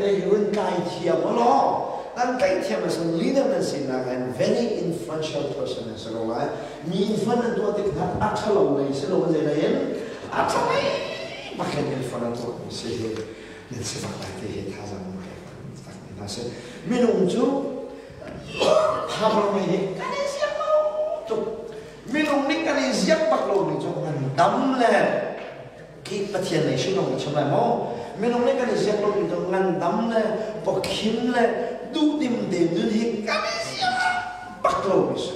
te hi run kai thiam law nan kai thiam a sung leader nan sinak and very influential person nan si ko lai. Mi influence nan tuah tik hna a ṭhalo lei si lo zei lei in a ṭha lei bakin influence nan tuah mi si hi nan sifak lai ti hi thazaang nan pek tak mi hna si. Minung cu power ngei hi kan i ziak lo tuk. Minung nih kan i ziak bak lo mi cu ngandam le khi Pathian lei hrim ka chim lai maw? Minung nih kan i ziak lomi cu ngandam le pawkhim le duhdim te nun hi kan i ziak bak lomi si.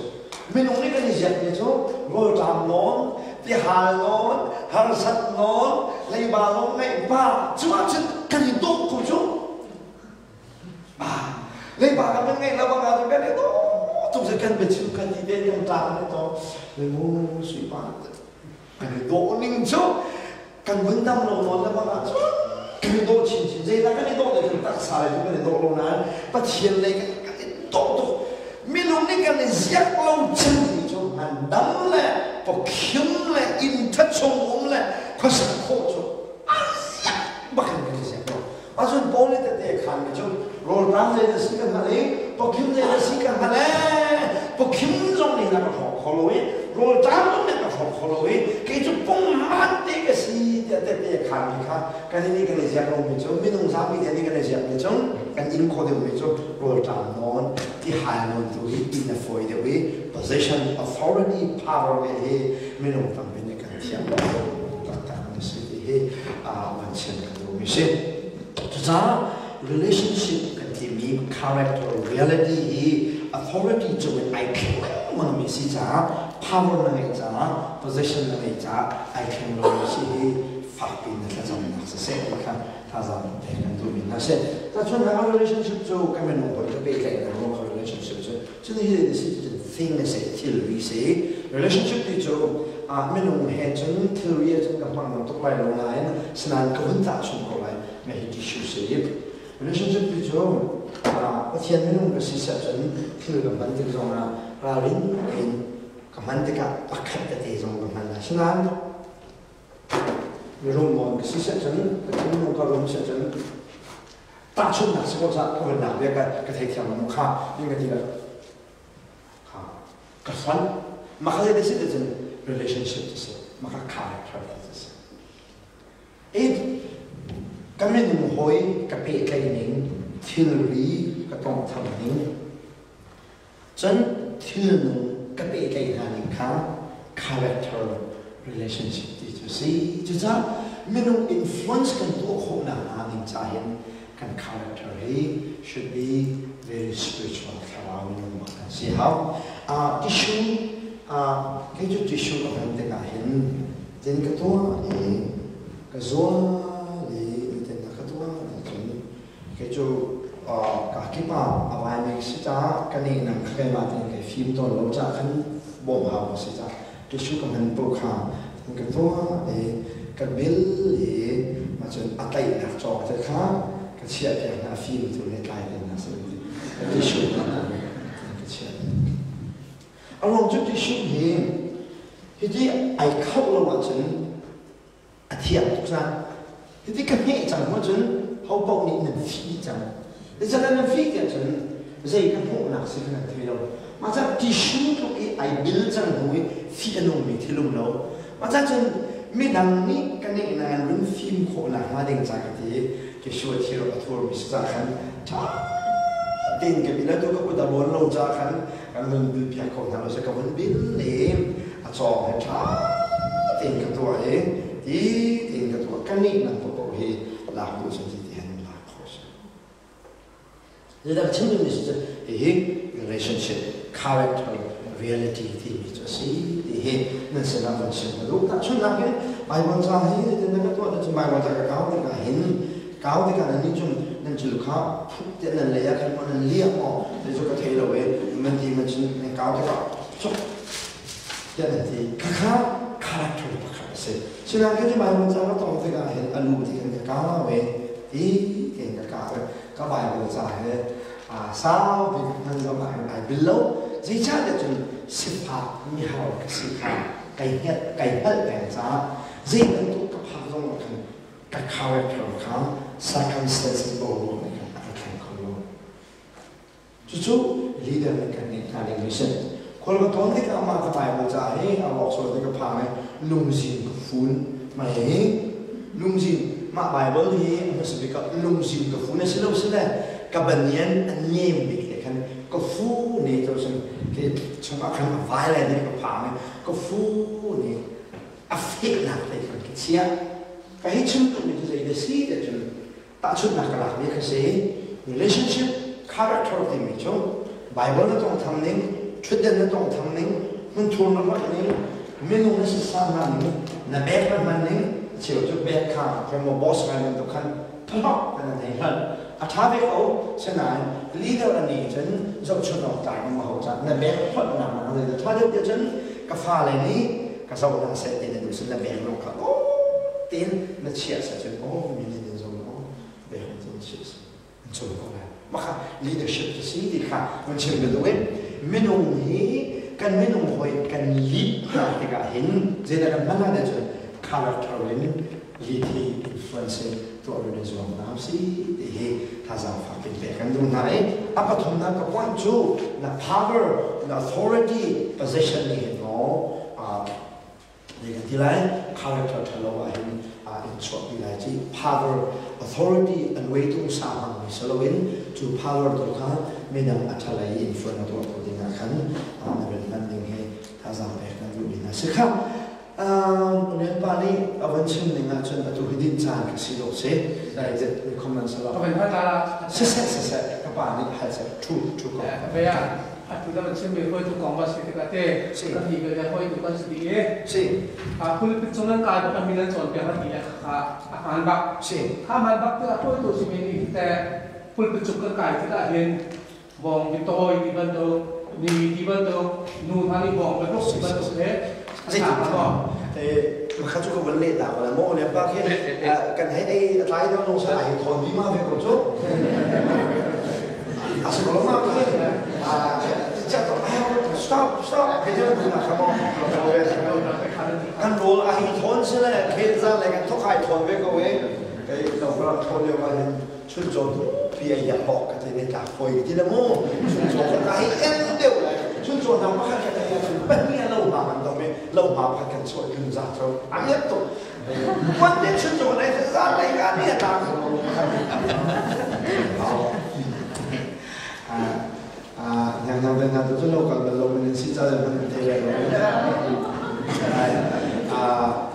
Minung nih kan i ziakmi cu rawlṭam nawn, tihal nawn, harsat nawn, leiba lawng ngeih pa, cu ahcun kan i dawh ko cu. Leiba kan kan ngeih lo bang ahcun kan i dawh tuk kan biachim kan ti te kan ṭang kan i to. Leimu sui pa Kan i dawh ning cu kan vun dam lo nawn le bang ahcun kan i dawh chinchin. Zeidah kan i dawh le kan taksa le cu kan i dawh lo nain Pathian lei kan i dawh tuk. Minung nih kan i ziak lo cemmi cu ngandam le pawkhim le inn ṭha chung um le khuasak khawh cu a ziak bak in kan i ziak lo. Ahcun Paul nih tete a khanmi cu rawlṭam zei na si kan hngalh i pawkhim zei na si kan hngalh ee pawkhim zong nih na ka hrawk kho lo i rawlṭam zong nih ka hrawk kho lo i kei cu pungman te ka si tiah tete a khanmi kha kan i nih kan i ziak lomi cu minung zapi te nih kan i ziakmi cu kan in khawh deuhmi cu rawlṭam nawn tihal nawn tu hi in a fawi deuh i position authority power ngeih hi minung tampi nih kan thiam lo taktak an si ti hi van chim kan duhmi si. Cucaah relationship kan timi character reality hi authority cung in ai thleng lengmangmi si caah power na ngeih caah position na ngeih caah ai thleng lomi si hi fakpi na thlacamnak siseh ti kha thazaang pek kan duhmi hna si. Tahchunhnak ah relationship cu kan minung hawi ka pehtlaihnak ruang kha relationship cu Cun hi si cun thing a si, thilri si. Relationship ti cu minung he cun thilri ah cun ka hmang lo tuk lai lo nain sinain ka hun tahchun ko lai. Mah hi tissue si. Relationship ti cu Pathian minung ka si seh cun thil ka hman tik zongah ralrin tein ka hman tikah pakhat tete zong ka hman lai. Sinain mirum nawn ka si seh cun ka thinlung ka rum seh cun tahchunhnak si ko cah ka van lak bia ka theithiam lo kha ning ka ti la kha ka hlonh maka zei si cun relationship ti si maka character ti si e ka minung hawi ka pehtlaih ning thilri ka tawngtham ning Cun thilnung ka pehtlaih hna ning kha character relationship ti cu a si. Cucaah minung influence kan tuah khawhnak hnga ding ca hin kan character hi should be very spiritual, thlarau minung bak kan si hau. Tissue, kei cu tissue ka hman tikah hin tin ka tuah i ka zual i tin ka tuah ti cun Kei cu ka kip ah a vaimi ka si caah ka nehnang kha keimah tein kai fim tawn lo caah khan bawmh hau ka si caah tissue ka hman paoh kha ka tuah i ka bil i cun a tlaihnak cawk te kha ka chiah piak hna, a fim tu nih tlai te hna seh tissue kha ka chiah. A ruang cu tissue hi hiti ai khauh lo ahcun a thiang tuk cang. Hiti ka hmeh cang hnu cun ho paoh nih nan fih cang. Zeicahtiah nan fih tiah cun zei ka hmuhnak si kha nan thei lo. Mah cah tissue tluk i ai bil cang hnu i fih a nungmi thil um lo. Mah cah cun midang nih ka neh na run fim khawh nakhnga ding ca ka ti i tissue a thir a thurmi si cah khan ṭha tein ka bil. Atu ka kut a rawn lo caah khan kan vun bil piak ko hna lo seh ka vun bil i a cawng he ṭha tein ka tuah i ti tein ka tuah ka nihnak paohpaoh hi lak duh cun ti ti hin lak khawh si. Zeidah chim duhmi si cu hihi relationship character reality timi cu a si ti hi nan sinah van chim ka duh. Tahchunhnak in Bible ca hi zeitin dah ka tuah ti cu Bible ca ka kau tikah hin kau tikah nan nih cun nan cul kha phuk tiah nan lei ah khan maw nan liak maw ti cu ka thei lo i man ti man cun nan kau tikah cuk tiah nan ti khakha character pakhat a si. Sinain ka ti Bible ca ka tong tikah hin a lu ti khan ka kau i ti tein ka kau i ka Bible ca he sau bik hman zong ah hin ai bil lo. Zeicahtiah cun sifak mihar ka si kha kai hngalh kai hngalh peng caah zei bantuk ka phak zong ah khan ka character kha Circumstance boruak nih khan a ka thleng kho lo. Cucu leader nih kan ngeih hna ding a si. Khual ka tlawn tikah mah ka Bible ca hi a rawk sual ti ka phang i lungzin ka fun. Mah hi lungzin mah Bible hi a hmasa bik ah lungzin ka fun a si lo si le ka banyan a nem bik te khan ka fu ne to cun ke chungah khan a vai lai ti ka phang i ka fu ne a fehnak te khan ka chiah. Ka hi chim duhmi cu zei da si ti cun Tahchunhnak ka lakmi kha si. Relationship character timi cu Bible na tawngtham ning, ṭhutden na tawngtham ning, hmunthur na hloih ning, minung na sisa hna ning, na bag na hman ning, cheu cu bag kha kemo boss ngai bantuk khan phlok kan thei hlan. A ṭha ve ko, sinain leader a nih cun zohchunh awk tlak in ma ho cah na bag hloih nak na zei ṭha deuh tiah cun ka fale nih ka zoh hna seh ti na duh sin na bag lung kha tiin na chiah seh cun aw mi nih nan zoh aw bag cun chiah seh an chim ko lai mah kha leadership cu si ti kha mun chim ka duh i minung hi kan minung hawi kan lead hna tikah hin zeidah kan hman lai cun character in lead hi influence tuah rin zuam hna si ti hi thazaang fak in pek kan duh hna i a pathumnak ka point cu na power na authority position nih hin maw Zei kan ti lai? Character ṭhalo ahhin in chuahpi lai ci power authority an weitung sa hmangmi si loin cu power tu kha midang a ṭhalei in influence a tuah kho ding ah khan na rin hman ding hi thazaang pek kan duhmi hna si kha. Unen pa nih a van chim ning ahcun atu hi din caan ka si dawh si. Dai zet ni comment sala. Siseh siseh ka pa nih hal seh ṭhu ṭhu ko. Atu da chim mi hoi tu kong ba si tikah te kan hi ve hoi tu kan si dih i si pulpit cung nan kai bak mi nan cawnpiak na ti le kha a hmaan bak si kha hmaan bak tikah hoi tu si mi nih te pulpit cung kan kai tikah hin bawng bi toi ti bantuk ni ti bantuk nu hna nih bawng bi ruk ti bantuk he zeitin kha cu ka van leh ta ko la mo le pa khi kan hei ei a tlai deuh nong sa ai thon bi ma ve ko cu a si ko ma khi stop stop ke je tu na khamo kan rol a hi thon se le khel za le kan thok hai thon ve ko e kai lo ra thon yo ma hin chun cho pi ai ya bok ka te ne ta foi ti le mo chun cho ka hi en deuh lai chun cho na ma kha ka te ya chun pan ni lo ma man do me lo ma phat kan choi kun za cho a yet to 关键是怎么来是啥来个你也打啊啊，娘娘跟他都是老讲的，老们是在人们听来啊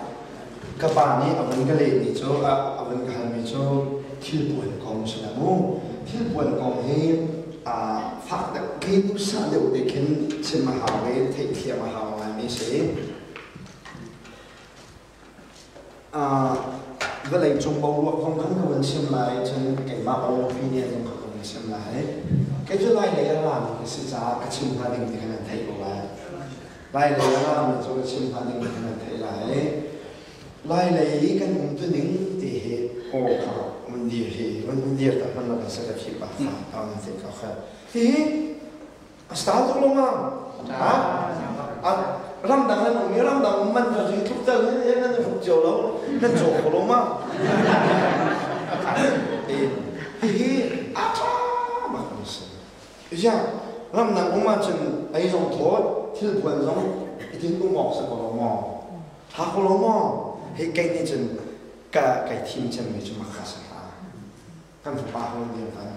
，ka pa nih a van ka lehmi cu a van ka halmi cu thilpuan kong si la mu thilpuan kong hi fak deuh khi duhsah deuh te khin chim a hau i theihthiam a hau ngaimi si. Vawlei cung boruak kong khan ka vun chim lai cun keimah opinion zong kha ka vun chim lai. Kei cu Lai lei a rami ka si caah ka chim hnga ding ti kha nan theih ko lai. Lai lei a rami cu ka chim hnga ding ti kha nan theih lai. Lai lei i kan umtuning ti hi aw kha mun dir hi mun dir ta hman lo kan sa ka thi pa kha ta nan theih ko kha. Hihi A style tuk lo ma? Ha? Ramdang nan um i ramdang um man cu tluk tel nan i hruk cio lo. Nan caw kho lo ma? Hihi a ṭha bak an si. Ya, ramdang um ahcun ei zong thawt, thil puan zong itin um awk si ko lo maw? Ṭha ko lo maw? Hei kei nih cun ka kai thim cemmi cu makha si hlah. Kan fapa ho dir kan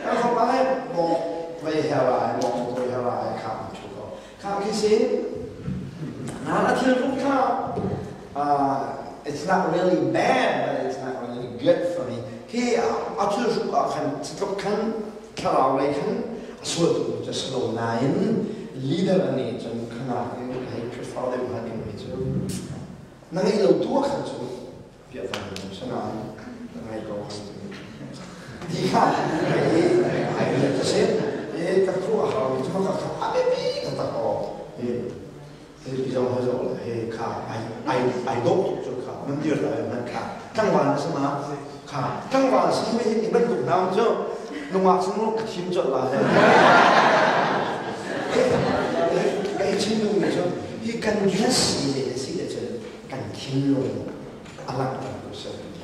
kan fapa he bong vei hera ai bong toi hera ai kha an thu ko kha khi si na na thil ruk kha it's not really bad but it's not really good for me khi a thil ruk ah khan tluk khan thlarau lei khan a sual tu cu si lo nain leader ani cun khana hei prefer deuh hnga ding mi cu na ngeih lo tu ah khan cu Sinain ngai ko ti kha hei ai ka si e ka thu a hau mi cu ka kha a biapi ka tak aw he he bi zong he zong he kha ai ai ai dawh tuk cu kha nan dir lai nan kha tlangval na si ma kha tlangval si mi hi bantuk naam cu nungak sung ka thim colh la he kai chim duhmi cu hi kan dress si le si le cun kan thinlung a langhter tu. seh.